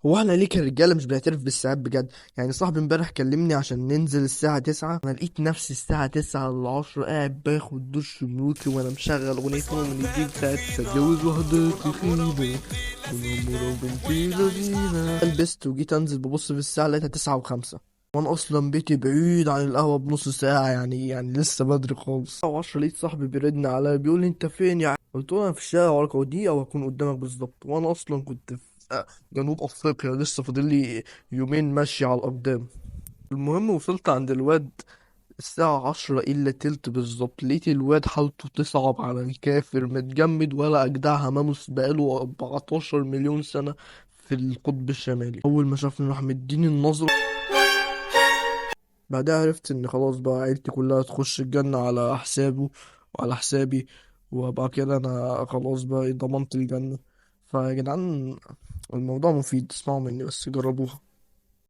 هو احنا ليه كرجاله مش بنعترف بالساعات بجد؟ يعني صاحبي امبارح كلمني عشان ننزل الساعة 9، انا لقيت نفسي الساعة 9 ل 10 قاعد باخد دش ملوكي وانا مشغل اغنية مؤمن الدين بتاعت اتجوز واحدة تخينة ونمره بنت لذينه. لبست وجيت انزل ببص في الساعة لقيتها 9:05، وانا اصلا بيتي بعيد عن القهوة بنص ساعة، يعني لسه بدري خالص. 10 لقيت صاحبي بيرن عليا بيقول لي انت فين يا قلت له انا في الشارع وراك دقيقة وهكون قدامك بالظبط، وانا اصلا كنت في جنوب افريقيا لسه فاضل لي يومين ماشي على الاقدام. المهم وصلت عند الواد الساعة 9:40 بالظبط، لقيت الواد حالته تصعب على الكافر، متجمد ولا أجدعها ماموس بقاله 14 مليون سنة في القطب الشمالي. أول ما شافني راح مديني النظرة. بعدها عرفت إن خلاص بقى عيلتي كلها تخش الجنة على حسابه وعلى حسابي، وبقى كده أنا خلاص بقى ضمنت الجنة. فيا جدعان الموضوع مفيد، اسمعوا مني بس جربوها.